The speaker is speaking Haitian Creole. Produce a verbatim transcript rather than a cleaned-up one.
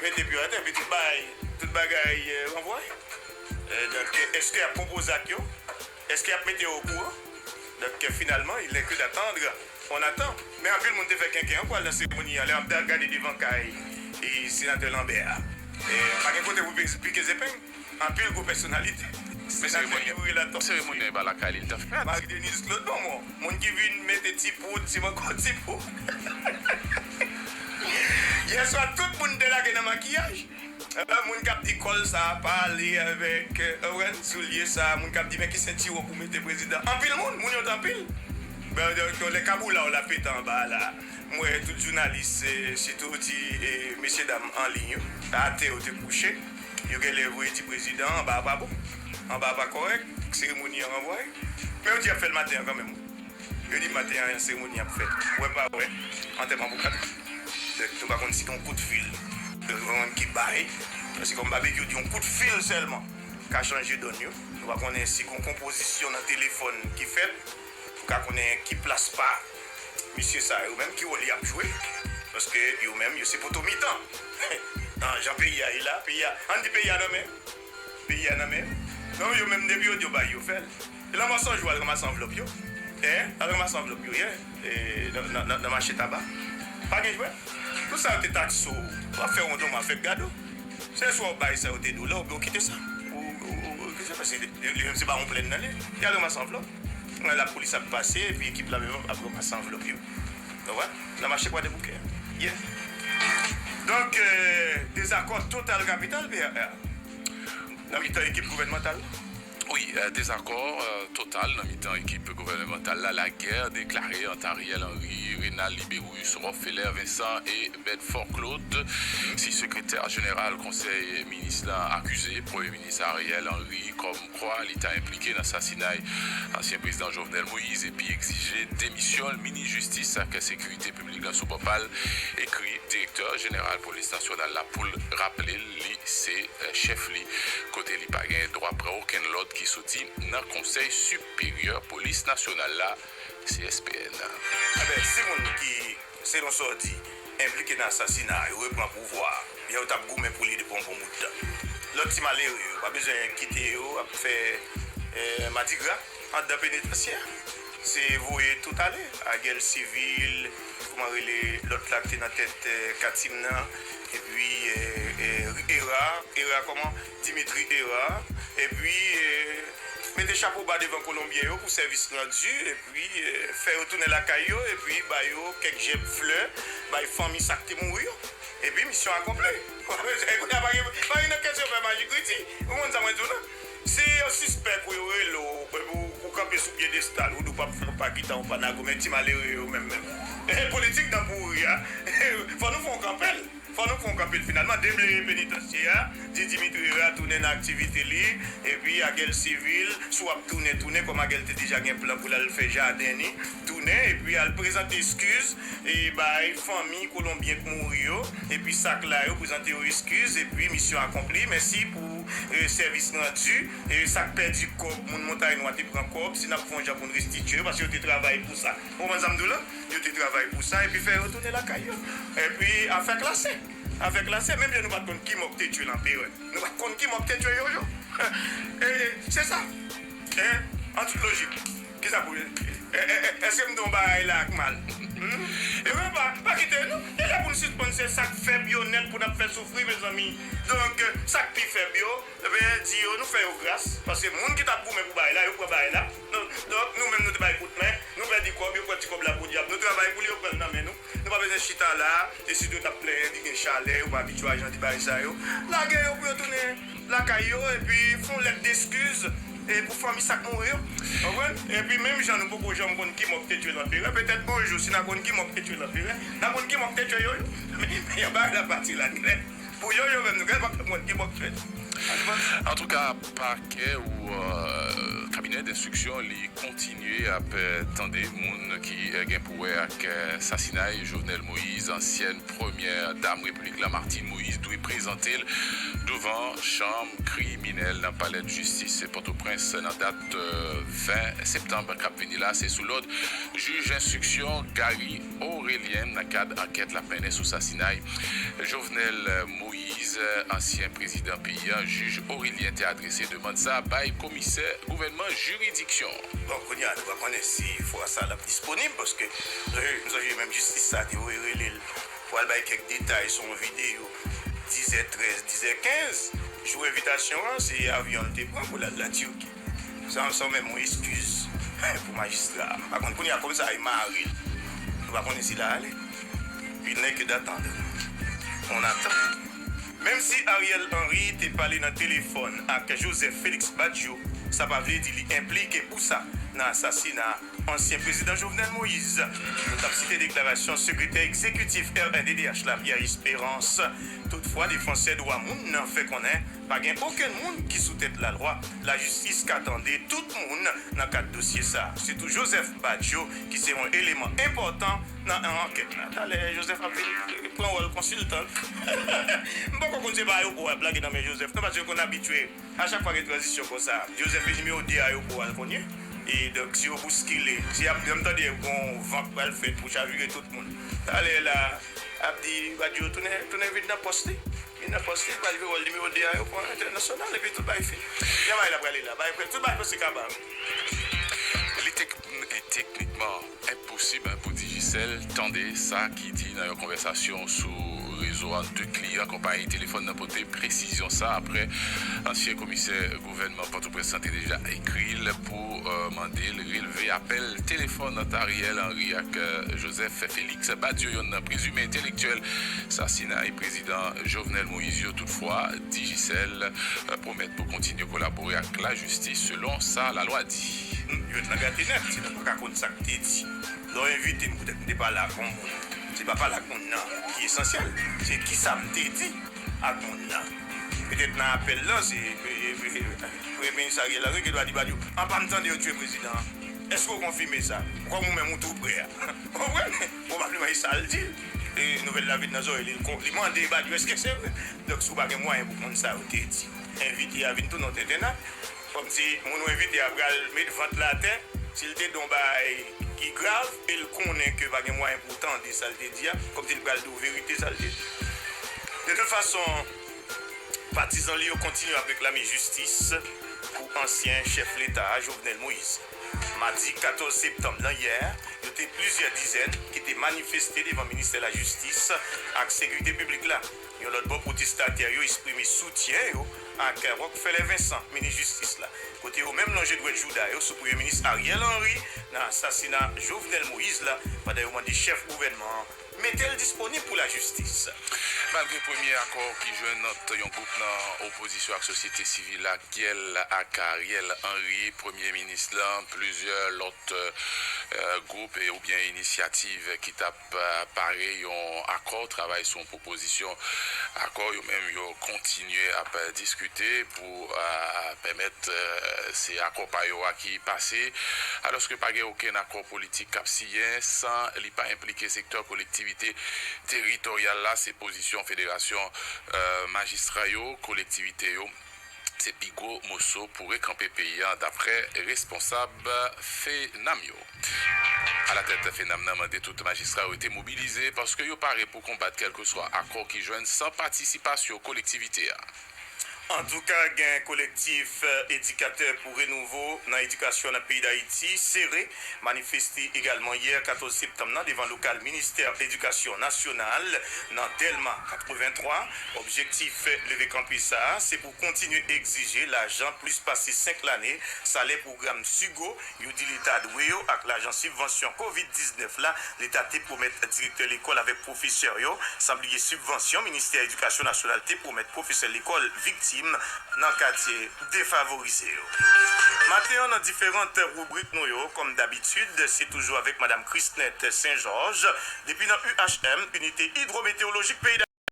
mete pye atè, epi tout bagay, tout bagay eh, ranvwaye. Eh, donk, èske y ap konpoze ak yo? Èske y ap mete yo okouran? Donk, eh, finalman, il n'est que d'attendre. On attend. Men anpil moun te fè kenken an pou al nan seremoni an. Lè m ap da- gade devan kay e senatè Lambert a, eh, pa gen kote pou pike, pike zepeng. Anpil gwo pèsonalite. Men seremoni, seremoni an e pa lakay li l t ap fèt. Marie Denise Claude Beaumont, moun ki vin mete ti poud, ti manko ti poud. Yèswa, tout moun te lage nan makiyaj. Eh, moun k ap di kòl sa a pa ale avèk, eh, ou konprann, soulye sa a, moun k ap di men ki sentiwon pou mete prezidan. Anpil moun, moun yo t anpil. Ben, donk, lè kaboula w la pete anba a la, m wè tout jounalis, eh, sitou ti, eh, mesye dam an liy yo, atè yo te kouche. Yo genlè voye ti prezidan anba a pa bon, anba a pa kòrèk, seremoni an ranvwaye. Men yo di y ap fè l maten an kanmenm. Yo di maten an seremoni ap fèt. Wè pa wè, antèman pou kat. Donk, nou pa konn si gen yon kout fil ki bay. Paske kòm Babekyou di yon kout fil sèlman ka chanje dòn yo. Nou pa konnen si gen yon konpozisyon nan telefòn ki fèt pou ka konnen ki plas pa misye sa yo menm, ki wòl y ap jwe. Paske yo menm, yo se poto mitan. Nan jan peyi a ye la, peyi a, ann di peyi a nan men. Peyi a nan men. Non, yo menm depi yo di yo bay yo fè l. E lanmò Sanjou al ranmase anvlòp yo. Hein? Al ranmase anvlòp yo yè. E, nan, nan, nan, nan mache taba. Pa gen jwèt. Tout sa yo te takse w, w ap fè wondonman fè gado. Se swa w bay sa yo te di w la, oubyen w kite sa. Ou, ou, ou, ou kite sa, paske li, li menm se pa yon plèn nan li. Li al ranmase anvlòp. Mwen, lapolis ap pase, epi ekip la menm ap ranmase anvlòp yo. Donk, wè, nan mache Kwadèboukè. Yeah. Donk, euh, dezakò total kapital, P R R. Nan mitan ekip gouvènmantal la. Wi, euh, dezakò, euh, total nan mitan ekip gouvènmantal la. Lagè deklare ant Ariel Henry, Renald Libérus, Rofeler Vincent e Bedford Claude. Si sekretè jeneral konsèy minis la akize premye minis Ariel Henry kòmkwa li ta enplike nan sasinay ansyen prezidan Jovenel Moïse epi egzije demisyon l, minis jistis ak sekirite piblik la sou bò pa l ekri direktè jeneral polis nasyonal la pou l raple l li se, eh, chèf li, kote li pa gen dwa pran okenn lòd ki soti nan Konsèy Siperyè Polis Nasyonal la, C S P N. Enben, si moun ki, selon sa w di, enplike nan asasina a, yo repran pouvwa a, jan yo t ap goumen pou li depi yon bon bout tan. Lòt ti malere yo, pa bezwen kite yo ap fè, eh, madigra anndan penitansye a. Se voye tout ale, Agèl Sivil, kòman rele lòt la ki te nan tèt, eh, Katim nan, epi, eh, eh, Era, Era kòman? Dimitri Era, epi, eh, mete chapo ba devan Kolonbyen yo pou sèvis randi, epi, eh, fè yo tounen lakay yo, epi ba yo kèk jèb flè, bay fanmi sa k te mouri yo. Epi misyon akonpli. Kounye a pa gen, pa gen nan kèsyon fè majik riti. Ou konprann sa mwen di w la? Si yo sispèk ou, yo rele w, epi w, ou kanpe sou pyedestal, ou di w p ap fè, w pa gitan, w pa nago, men ti malere yo menm menm. Politik nan pouri a, fò nou fè yon kanpèl. Fò nou fè yon kanpèl finalman. Debleye penitansye a, di Dimitri Era tounen nan aktivite li, epi Agèl Sivil, si w ap tounen, tounen, kòm Agèl te deja gen plan pou l al fè jaden li, tounen, epi al prezante eskiz, e bay fanmi Kolonbyen k mouri yo, epi sa k la yo, prezante yo eskiz, epi misyon akonpli. Mèsi pou, eh, sèvis randi. E sa k pèdi kòb, moun Montay Nwa te pran kòb, si n ap fè yon jan pou n restitye yo, paske yo te travay pou sa. Ou konprann sa m di w la? Yo te travay pou sa, epi fè yo tounen lakay yo. Epi afè klase. Afè klase, menm jan nou pa t konn ki mò k te tye Lanperè. Nou pa t konn ki mò k te tye Jojo. E, se sa. Hein? An tout lojik. Kisa pou, e, e, e, èske m di yon bagay la k mal? Hmm? E mwen pa, pa kite nou. E lè pou n sispann se sa k fèb yo nèt pou n ap fè soufri, mezanmi. Donk, sa k pi fèb yo, ebyen, di yo, nou fè yo gras. Paske moun ki t ap goumen pou bagay la, yo pran bagay la. Donk, donk, nou menm, nou te bay kout men, nou pèdi kòb, yo pran ti kòb la podyab. Nou travay pou li, yo pran l nan men nou. Nou pa bezwen chita la, e sitou yo t ap plenyen, di gen chalè, yo pa abitye a jan de bagay sa yo. Lage yo pou yo tounen lakay yo, epi fè yon lèt deskiz, e pou fanmi sa k mouri yo. Ou konprann? Epi menm jan nou poko janm konn ki mò k te tye Lanperè, petèt yon jou, si n a konn ki mò k te tye Lanperè, n a konn ki mò k te tye Jojo. Men, men yon bagay la pati la klè. Pou Jojo menm, nou gen pa konn ki mò k tye l. Antouka, pakè ou, euh, kabinè denstriksyon, li kontinye ap, euh, tande moun ki, euh, gen pou wè ak, euh, sasinay Jovenel Moïse, ansyèn premyè dam Repiblik la, Martine Moïse, dwe prezante l douvan chanm kriminèl nan palè jistis Pòtoprens nan dat, euh, ven septanm k ap vini la. Se sou lòd jij enstriksyon Gary Aurelien nan kad ankèt l ap mennen sou sasinay Jovenel Moïse. Ansyen prezidan peyi a, jij Orélien te adrese demann sa a bay komisè gouvènman jiridiksyon. Bon, kounye a, nou pa konnen si fwa sa l ap disponib, paske, euh, m sonje menm jistis sa te voye rele l pou al bay kèk detay sou yon videyo, dizè trèz, dizè kenz, jou envitasyon an, se avyon l te pran pou l al Latiki. Sa, sa menm yon eskiz pou majistra a. Pa kont, kounye a, kòm sa e mari l, nou pa konnen si l a ale. Il n'est que d'attendre. On attend. Menm si Ariel Henry te pale nan telefòn ak Joseph Félix Badio, sa pa vle di li enplike pou sa nan asasina ansyen prezidan Jovenel Moïse. Nou t ap site deklarasyon sekretè egzekitif R N D D H la, Pierre Espérance. Toutfwa, defansè dwa moun nan fè konnen pa gen okenn moun ki sou tèt lalwa, lajistis ka tande tout moun nan kad dosye sa a, sitou Joseph Badio, ki se yon eleman enpòtan nan ankèt la. Talè, Joseph ap vin pran wòl konsiltan. M poko konn se pa ayewopò w ap lage nan men Joseph, non, paske yo konn abitye, a chak fwa gen tranzisyon konsa, Joseph e nimewo de ayewopò a l konn ye. E donk, si yo bouskile, si y ap, m tande gen yon van k pral fèt pou chavire tout moun. Talè la, ap di, Badio tounen, tounen vin nan pòs li. Vin nan pòs li, pral jwe wòl nimewo de ayewopò entènasyonal, epi tout bagay fini. Jan bagay la prale la, bagay prale, tout bagay prèske kaba. Li tek-, teknikman enposib, en, pou Digicel tande sa ki di nan yon konvèsasyon sou rezo a ant de kliyan konpayi telefòn nan pote presizyon sa a, apre ansyen komisè gouvènman Pòtoprens lan te deja ekri l pou, euh, mande l relve apèl telefòn ant Ariel Henry ak, euh, Joseph Félix Badio, yonn nan prezime entelektyèl sasinay prezidan Jovenel Moïse yo. Toutfwa, Digicel, euh, pwomèt pou kontinye kolabore ak lajistis, selon sa lalwa di. Hmm, yo t nan gate nèt, si nou pa ka konn sa k te di. Lè w envite m, poutèt m te pale ak yon moun, se pa pale ak moun nan ki esansyèl, se kisa m te di ak moun nan. Petèt nan apèl lan, se, e, e, e, Premye Minis Ariel Henry ki dwa di Badio, "Apa m tande yo tiye prezidan an? Èske w konfime sa? Kòm ou menm ou tou prè a." Ou konprann? Pwobableman, e sa l di. E nouvèl la vin nan zòrèy li, li kon-, li mande Badio, "Èske se vre?" Donk, si w pa gen mwayen pou konn sa yo te di, envite a vin tounen yon tenten nan. Kòmsi moun ou envite a pral met vant l atè, si l te di yon bagay ki grav, e l konnen ke pa gen mwayen pou w tande sa l te di a, kòmsi l pral di w verite sa l te di. De tout fason, patizan li yo kontinye ap reklame jistis pou ansyen chèf leta a, Jovenel Moïse. Madi katòz septanm nan, yè, yo te plizyè dizèn ki te manifeste devan ministè lajistis ak sekirite piblik la. Yon lòt bò, pwotestatè yo eksprime soutyen yo ak Rockefeller Vincent, minis jistis la, kote yo menm lonje dwèt jouda yo sou Premye Minis Ariel Henry nan asasina Jovenel Moïse la, pandan yo mande chèf gouvènman an mete l disponib pou lajistis. Malgre premye akò ki jwenn ant yon gwoup nan opozisyon ak sosyete sivil la, Kiel ak Ariel Henry, Premye Minis lan, plizyè lòt, euh, gwoup e oubyen inisyativ ki t ap, euh, pare yon akò, travay sou yon pwopozisyon akò, yo menm yo kontinye ap, euh, diskite pou, euh, pèmèt, euh, se akò pa yo a ki pase, alòske pa gen okenn akò politik k ap siyen san li pa enplike sektè kolektivite teritoryal la. Se pozisyon Federasyon, euh, Majistra yo, kolektivite yo se pi gwo moso pou rekanpe peyi a, daprè responsab FENAM yo. Alatèt FENAM nan mande tout majistra yo rete mobilize paske yo pare pou konbat kèlkeswa akò ki jwenn san patisipasyon kolektivite a. Antouka, gen kolektif, eh, Edikatè pou Renouvo nan Edikasyon nan peyi Dayiti, sere, manifeste egalman yè katòz septanm nan devan lokal Ministè Edikasyon Nasyonal nan Dèlma katrevenntwa. Objektif leve kanpe sa a, se pou kontinye egzije lajan plis pase senk lane salè pwogram SUGO yo di Leta dwe yo ak lajan sibvansyon kovid diznèf la Leta te pwomèt direktè lekòl avèk pwofesè yo, san bliye sibvansyon Ministè Edikasyon Nasyonal te pwomèt pwofesè lekòl viktim nan katye defavorize yo. Maten an, nan diferan ribrik nou yo, kòm dabitid, se toujou avèk Madam Chrisnette Saint-Georges, depi nan U H M, Inite Idwometewolojik Peyi